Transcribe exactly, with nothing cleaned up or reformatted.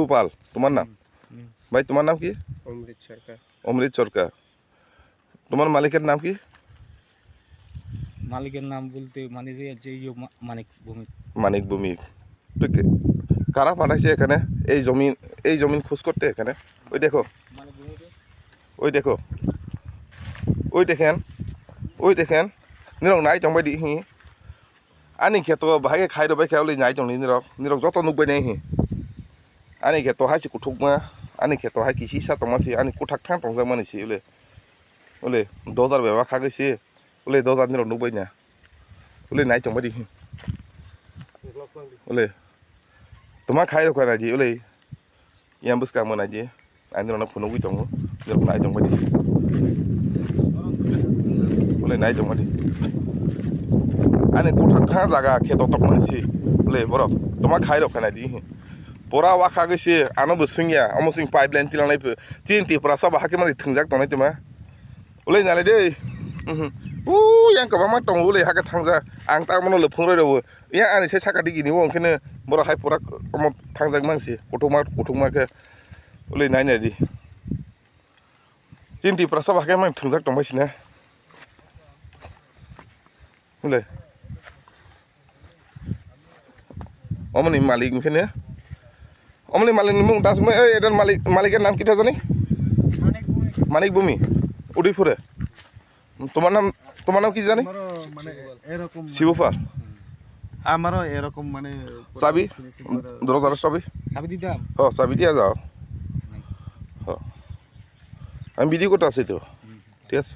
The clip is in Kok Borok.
গোপাল, তোমার নাম? হুম, হুম। ভাই, তোমার নাম কি? অমৃত সরকার। অমৃত সরকার। তোমার মালিকের নাম কি? মালিকের নাম বলতে মানে যে ইয়ে মা-, মানিক ভৌমিক। মানিক ভৌমিক। তো কে-, কারা পাঠাইছে এখানে এই জমিন, এই জমিন খোঁজ করতে এখানে? ওই দেখো, মানিক ভৌমিক। ওই দেখো, ওই দেখেন, ওই দেখেন, nirok nai tongbai di hi. Ani kheto bahai khe khai rwbai khe uli nai tongli nirok, nirok joto nukbai nai hi. Ani kheto hai se kuthukma, ani kheto hai kisi sa tongma se, ani kuthak thang tongjakmani se uli. Uli dojar bebak khagwi se, uli dojar nirok nukbai na. Uli nai tongbai di hi. Uli toma khai rwkha nai di uli. Yang bwskang bo nai di. Ani rokno phunugwi tongo. Nirok nai tongbai di. Uli nai tongbai di. Ani kuthak thang jaga kheto tokmani se. Uli borok toma khai rwkha nai di hi. Pura wakha gwi se, ano bo swngya, omo swng pipeline tilangnai pho. Tin Tiprasa bo hakhe mani thwngjak tongnai tongma. Ulai nalai de. Mhm. U yang kwbangma tongo ulai hakhe thangjak. Ang ta mono le phungroi rw. Yang ani se saka digi ni o, hwnkhe borok hai pura omo thangjak man se. Kuthukma, kuthukma khe. Ulai nai nai di. Tin Tiprasa bo hakhe mani thwngjak tongbai sina. Ulai. Omoni malik hwnkhe ne? Omoni malik ni mung das mai, oi, edan malik, malik er nam kita jani? Manik Bhumi. Udaipur e. Tomar nam, tomar nam ki jani? Amaro mane erokom mane. Sibopar. Hmm. Amaro erokom mane. Chabi? Dorozar chabi? Chabi ditam. Ho, chabi dia jao. Ho. Ami video korte achi to. Hmm. Thik ase?